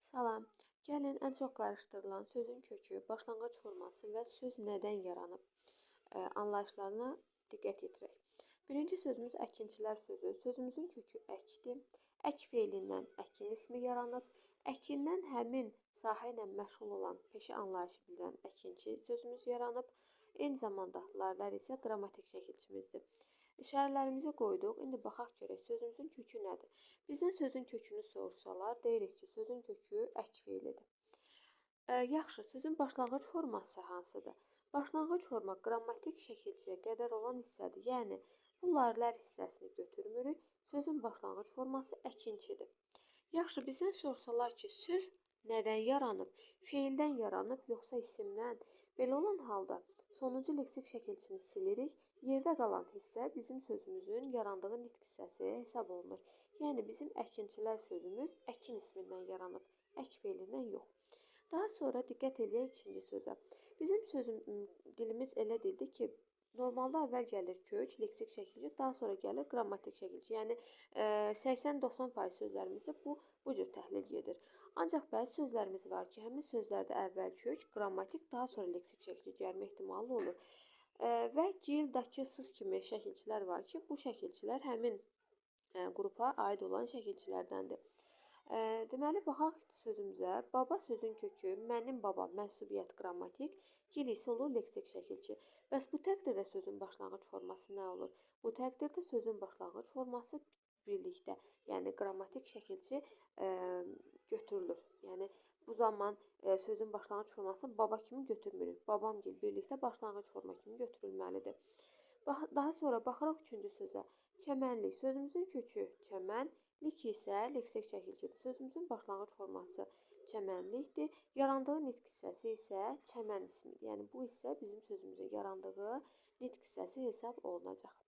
Salam. Gəlin ən çox qarışdırılan sözün kökü, başlanğıc forması və söz nədən yaranıb anlayışlarına diqqət yetirək. Birinci sözümüz əkinçilər sözü. Sözümüzün kökü əkdir. Ək feilindən əkin ismi yaranıb. Əkindən həmin sahə ilə məşğul olan, peşə anlayışı bildirən əkinçi sözümüz yaranıb. Eyni zamanda larlar isə qrammatik şəkilçimizdir. İşarələrimizi qoyduq. İndi baxaq görək sözümüzün kökü nədir? Bizdən sözün kökünü soruşsalar, deyirik ki, sözün kökü ək feilidir. Yaxşı, sözün başlanğıc forması hansıdır? Başlanğıc forma qrammatik şəkilçiyə qədər olan hissədir. Yəni, bu larlər hissəsini götürmürük. Sözün başlanğıc forması əkinçidir. Yaxşı, bizdən soruşsalar ki, söz nədən yaranıb? Feildən yaranıb, yoxsa isimdən? Belə olan halda sonuncu leksik şəkilçini silirik. Yerdə qalan hissə bizim sözümüzün yarandığı nitq hissəsi hesab olunur. Yəni, bizim əkinçilər sözümüz əkin ismindən yaranıb, ək feilindən yox. Daha sonra diqqət eləyək ikinci sözə. Bizim dilimiz elə dildir ki, normalda əvvəl gəlir kök, leksik şəkilçi, daha sonra gəlir qrammatik şəkilçi. Yəni, 80-90% sözlərimizdə bu cür təhlil gedir. Ancaq bəzi sözlərimiz var ki, həmin sözlərdə əvvəl kök, qrammatik, daha sonra leksik şəkilçi gəlmə ehtimalı olur. Və gil, dakı, sız kimi şəkilçilər var ki, bu şəkilçilər həmin qrupa aid olan şəkilçilərdəndir. Deməli, baxaq sözümüzə. Baba sözün kökü, mənim babam, mənsubiyyət qrammatik, gil isə olur leksik şəkilçi. Bəs bu təqdirdə sözün başlanğıc forması nə olur? Bu təqdirdə sözün başlanğıc forması birlikdə, yəni qrammatik şəkilçi götürülür. Yəni, bu zaman sözün başlanğıc forması baba kimi götürmürük. Babamgil birlikdə başlanğıc forma kimi götürülməlidir. Daha sonra baxırıq üçüncü sözə. Çəmənlik. Sözümüzün kökü çəmən, lik isə leksik şəkilçidir. Sözümüzün başlanğıc forması çəmənlikdir. Yarandığı nitq hissəsi isə çəmən ismidir. Yəni, bu hissə bizim sözümüzün yarandığı nitq hissəsi hesab olunacaq.